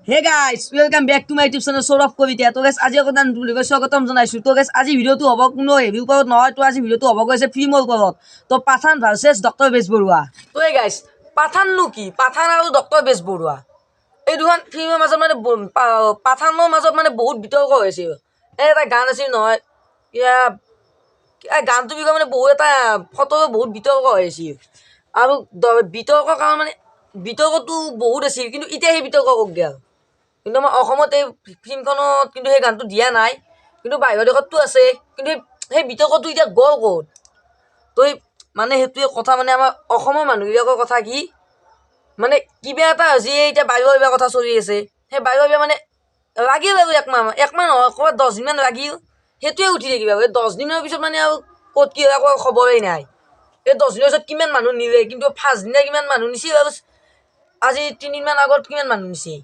Hey guys, welcome back to my YouTube channel Sourav Kalita. তো গাইছ, আজি আকৌ নতুন ভিডিঅ' স্বাগতম জনাইছোঁ। তো গাইছ, আজি ভিডিঅ'টো হ'ব কোনো হেভিৰ ওপৰত নহয়। তো আজি ভিডিঅ'টো হ'ব গৈছে ফিল্মৰ ওপৰত, তো পাঠান ভাৰ্চেছ ডক্টৰ বেজবৰুৱা। তো এই গাইছ, পাঠাননো কি? পাঠান আৰু ডক্টৰ বেজবৰুৱা, এই দুখন ফিল্মৰ মাজত মানে পাঠানৰ মাজত মানে বহুত বিতৰ্ক হৈছিল। এই এটা গান আছিল নহয়, এই গানটোৰ বিষয়ে মানে বহুত এটা ফটো বহুত বিতৰ্ক হৈ আছিল। আৰু বিতৰ্কৰ কাৰণ মানে বিতৰ্কটো বহুত আছিল, কিন্তু এতিয়া সেই বিতৰ্ক ক'ত গ'ল? কিন্তু আমাৰ অসমত এই ফিল্মখনত কিন্তু সেই গানটো দিয়া নাই, কিন্তু বাহিৰৰ দেশততো আছে। কিন্তু সেই বিতৰ্কটো এতিয়া গ'ল ক'ত? তো মানে সেইটোৱে কথা, মানে আমাৰ অসমৰ মানুহবিলাকৰ কথা কি, মানে কিবা এটা হৈছে, এতিয়া বাহিৰৰ কিবা কথা চলি আছে, সেই বাহিৰৰ কিবা মানে লাগিল আৰু একমাহ, একমাহ নহয়, ক'ৰবাত 10 দিনমান লাগিল, সেইটোৱে উঠি থাকিব। এই 10 দিনৰ পিছত মানে আৰু ক'ত কি হয় একো খবৰেই নাই। এই 10 দিনৰ পিছত কিমান মানুহ নিলে? কিন্তু ফাৰ্ষ্ট দিনা কিমান মানুহ নিছিল আৰু আজি 3 দিনমান আগত কিমান মানুহ নিছে?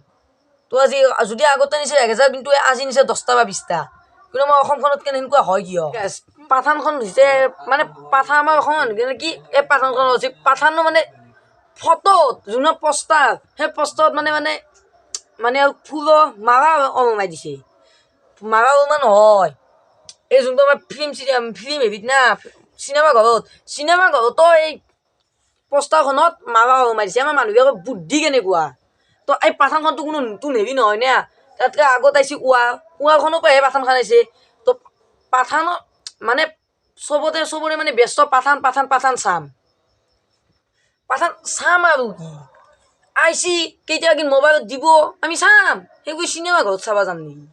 তো আজি যদি আগতে নিছে 1000, কিন্তু আজি নিছে 10টা বা 20টা। কিন্তু আমাৰ অসমখনত কেনে সেনেকুৱা হয় কিয়? পাঠানখন হৈছে মানে পাঠান আমাৰ অসমৰ মানুহখিনি কি এই পাঠানখন হৈছে, পাঠানো মানে ফটোত যোনটো পোষ্টাৰ, সেই পোষ্টাৰত মানে মানে মানে আৰু ফুলৰ মাৰা ওলমাই দিছে। মাৰা ওলমা নহয়, এই যোনটো আমাৰ ফিল্ম ফিল্ম হেৰিত না, চিনেমা ঘৰত, চিনেমা ঘৰতো এই পোষ্টাৰখনত মাৰা ওলমাই দিছে। আমাৰ মানুহবিলাকৰ বুদ্ধি কেনেকুৱা? তো এই পাঠানখনতো কোনো নতুন হেৰি নহয় না, তাতকৈ আগত আহিছে ৱাৰ, ৱাৰখনৰ পৰাহে পাঠানখন আহিছে। তো পাঠানৰ মানে চবতে চবৰে মানে ব্যস্ত, পাঠান পাঠান পাঠান চাম, পাঠান চাম। আৰু কি আইচি কেতিয়া কি মোবাইলত দিব, আমি চাম। সেইবোৰ চিনেমা ঘৰত চাব যাম নেকি?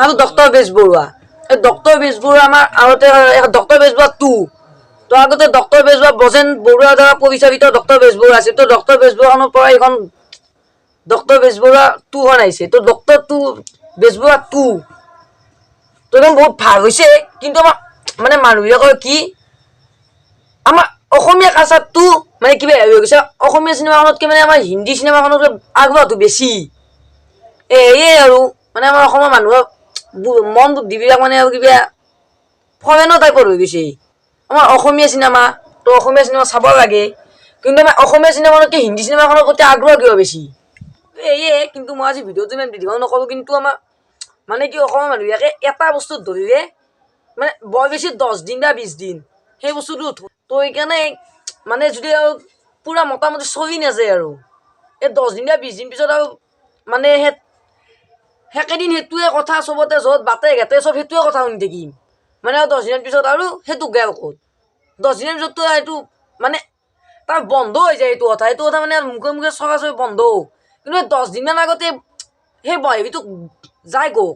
আৰু ডক্টৰ বেজবৰুৱা, এই ডক্টৰ বেজবৰুৱা আমাৰ আগতে ডক্টৰ বেজবৰুৱা 2। তো আগতে ডক্টৰ বেজবৰুৱা ব্ৰজেন বৰুৱাৰ দ্বাৰা পৰিচালিত ডক্টৰ বেজবৰুৱা আছিল। তো ডক্টৰ বেজবৰুৱাখনৰ পৰা এইখন ডক্টৰ বেজবৰুৱা 2খন আহিছে। তো ডক্টৰ বেজবৰুৱা 2, তো এইখন বহুত ভাল হৈছে। কিন্তু আমাৰ মানে মানুহবিলাকৰ কি, আমাৰ অসমীয়া কালচাৰটো মানে কিবা হেৰি হৈ গৈছে। অসমীয়া চিনেমাখনতকৈ মানে আমাৰ হিন্দী চিনেমাখনত আগ্ৰহটো বেছি। এই আৰু মানে আমাৰ অসমৰ মানুহৰ মন বুদ্ধিবিলাক মানে আৰু কিবা ফৰেনৰ টাইপৰ হৈ গৈছে। আমাৰ অসমীয়া চিনেমা, তো অসমীয়া চিনেমা চাব লাগে, কিন্তু আমাৰ অসমীয়া চিনেমাখনতকৈ হিন্দী চিনেমাখনৰ প্ৰতি আগ্ৰহ কিয় বেছি? এয়ে। কিন্তু মই আজি ভিডিঅ'টো ইমান দীঘল নকৰোঁ। কিন্তু আমাৰ মানে কি, অসমৰ মানুহবিলাকে এটা বস্তুত ধৰিলে মানে বৰ বেছি 10 দিন বা 20 দিন সেই বস্তুটো। তো সেইকাৰণে মানে যদি আৰু পূৰা মোটামুটি চলি নাযায় আৰু এই 10 দিন বা 20 দিন পিছত আৰু মানে সেইকেইদিন সেইটোৱে কথা চবতে, য'ত বাটে ঘাটে চব সেইটোৱে কথা শুনি থাকিম। মানে আৰু 10 দিনৰ পিছত আৰু সেইটো গেল ক'ত? 10 দিনৰ পিছততো এইটো মানে তাৰ বন্ধ হৈ যায় এইটো কথা, সেইটো কথা মানে মুখে মুখে চলাচল বন্ধ। কিন্তু 10 দিনমান আগতে সেই হেৰিটো যায় গ'ল।